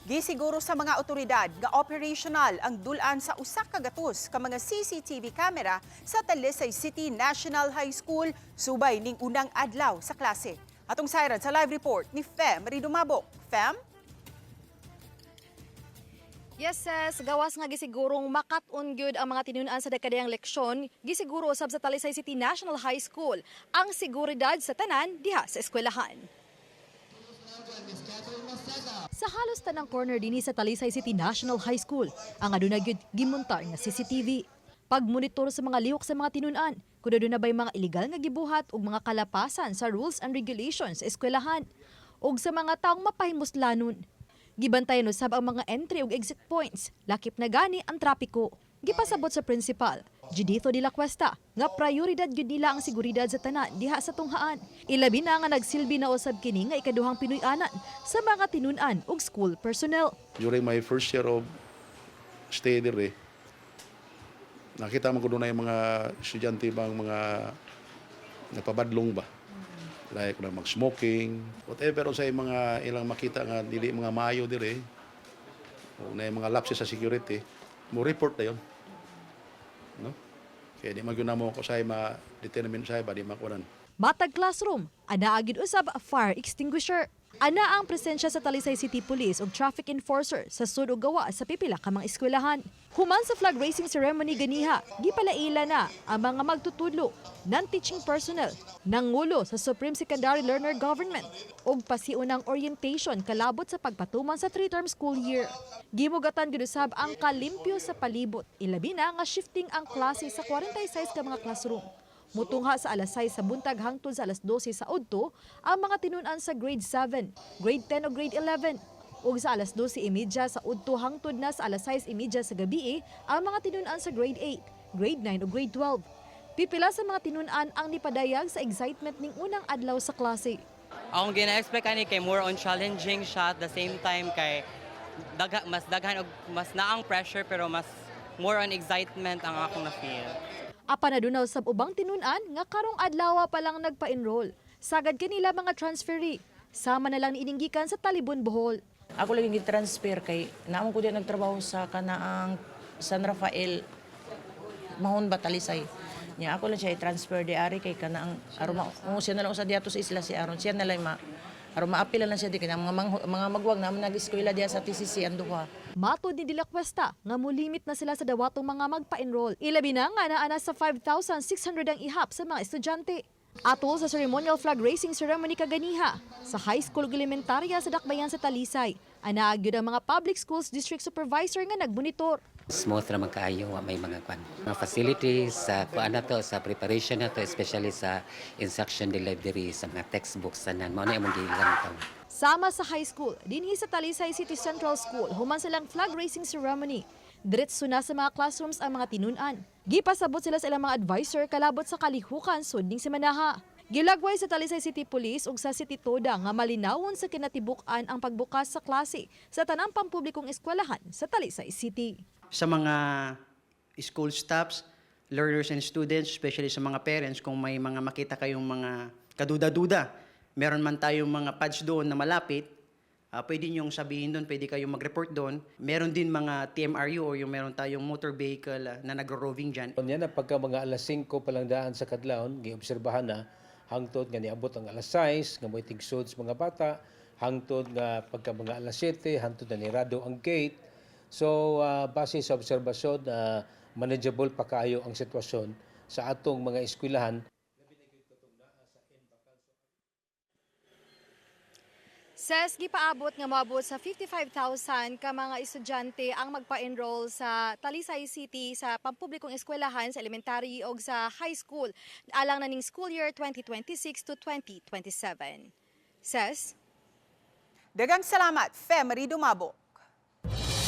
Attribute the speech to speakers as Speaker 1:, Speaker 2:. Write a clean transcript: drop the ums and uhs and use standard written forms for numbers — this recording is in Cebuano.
Speaker 1: Gisiguro sa mga otoridad nga operational ang dulan sa 100 ka mga CCTV camera sa Talisay City National High School subay ning unang adlaw sa klase. Atong sayran sa live report ni Fem Ridumabok. Fem?
Speaker 2: Yes, sis. Gawas nga gisigurong makat-on gyud ang mga tinun-an sa dekadayang leksyon, gisiguro usab sa Talisay City National High School ang seguridad sa tanan diha sa eskwelahan. Sa halos tanang corner dinhi sa Talisay City National High School, ang aduna gyud gimontar nga CCTV. Pagmonitor sa mga lihok sa mga tinun-an, kung aduna ba'y mga illegal nga gibuhat ug mga kalapasan sa rules and regulations sa eskwelahan, ug sa mga taong mapahimuslanon. Gibantayan usab ang mga entry ug exit points, lakip na gani ang trapiko. Gipasabot sa principal, Juditho de la Cuesta, nga prioridad gyud nila ang seguridad sa tanan diha sa tunghaan. Ilabi na nga nagsilbi na usab kini nga ikaduhang Pinoy-anan sa mga tinun-an ug school personnel.
Speaker 3: During my first year of stay dire, nakita man ko doon na yung mga estudyante bang mga nagpabadlong ba. Like na mag-smoking, whatever sa mga ilang makita nga dili mga maayo dire, o na yung mga lapses sa security, mo report na yun. No? Kaya di man gyud namo ko sa ma-determine sa ba di makunan.
Speaker 2: Matag classroom, ana gyud usab fire extinguisher. Ana ang presensya sa Talisay City Police ug traffic enforcer sa sud ug gawa sa pipila ka mga eskwelahan. Human sa flag raising ceremony ganiha, gipalaila na ang mga magtutudlo, non-teaching personnel, nangulo sa Supreme Secondary Learner Government ug pasiunang orientation kalabot sa pagpatuman sa three-term school year. Gimugatan gyud usab ang kalimpyo sa palibot, ilabi na nga shifting ang klase sa 46 ka mga classroom. Mutungha sa alas 6 sa buntag hangtod sa alas 12 sa udto ang mga tinun-an sa grade 7, grade 10 o grade 11. Ug sa alas 12:30 sa udto hangtod na sa alas 6:30 sa gabi ang mga tinun-an sa grade 8, grade 9 o grade 12. Pipila sa mga tinun-an ang nipadayag sa excitement ning unang adlaw sa klase.
Speaker 4: Akong gina-expect ani kay more on challenging siya, at the same time kay mas daghan og mas naang pressure, pero mas more on excitement ang akong na-feel.
Speaker 2: Apan aduna usab ubang tinun-an nga karong adlaw pa lang nagpa-enroll. Sagad kanila mga transferee. Sama na lang niining gikan sa Talibon, Bohol.
Speaker 5: Ako lagi gi-transfer kay naamon ko diyan nagtrabaho sa kanaang San Rafael, Mahon ba, Talisay. Nya ako lang siya i-transfer di ari kay kanaang aron ma oh, siya na lang usa diato sa isla si aron siya na lang ma aron maapil lang siya di kay mga magwag naman nag-eskwela diya sa TCC ang duha.
Speaker 2: Matod ni De La Cuesta nga mulimit na sila sa dawatong mga magpa-enroll. Ilabi na nga naa na sa 5,600 ang ihap sa mga estudyante. Atol sa ceremonial flag raising ceremony kaganiha sa high school ug elementarya sa Dakbayan sa Talisay, anaa gyud ang mga public schools district supervisor nga nagmonitor.
Speaker 6: Smooth raman kaayo, wa may mga kwan. Mga facilities sa kuan na to, sa preparation na to, especially sa instruction delivery sa mga textbooks tanan mao na imong gilantaw.
Speaker 2: Sama sa high school, dinhi sa Talisay City Central School, human silang flag raising ceremony. Diretso na sa mga classrooms ang mga tinun-an. Gipasabot sila sa ilang mga advisor kalabot sa kalihukan sud ning semanaha. Gilagway sa Talisay City Police ug sa City Toda nga malinawon sa kinatibuk-an ang pagbukas sa klase sa tanang pampublikong eskwelahan sa Talisay City.
Speaker 7: Sa mga school staffs, learners and students, especially sa mga parents, kung may mga makita kayong mga kaduda-duda, meron man tayong mga pads doon na malapit, pwede niyong sabihin doon, pwede kayong mag-report doon. Meron din mga TMRU o yung meron tayong motor vehicle na nagro-roving dyan.
Speaker 8: Yan na pagka mga alas 5 pa lang daan sa kadlawon, giobserbahan na hangtod nga niabot ang alas 6 nga mo'y tigsod sa mga bata, hangtod nga pagka mga alas 7, hangtod na nirado ang gate. So base sa obserbasyon, manageable pa kaayo ang sitwasyon sa atong mga eskwelahan.
Speaker 2: Ses, gipaabot nga moabot sa 55,000 ka mga estudyante ang magpa-enroll sa Talisay City sa pampublikong eskwelahan sa elementary o sa high school alang na ning school year 2026 to 2027. Ses?
Speaker 1: Daghang salamat, Fem Dumabo.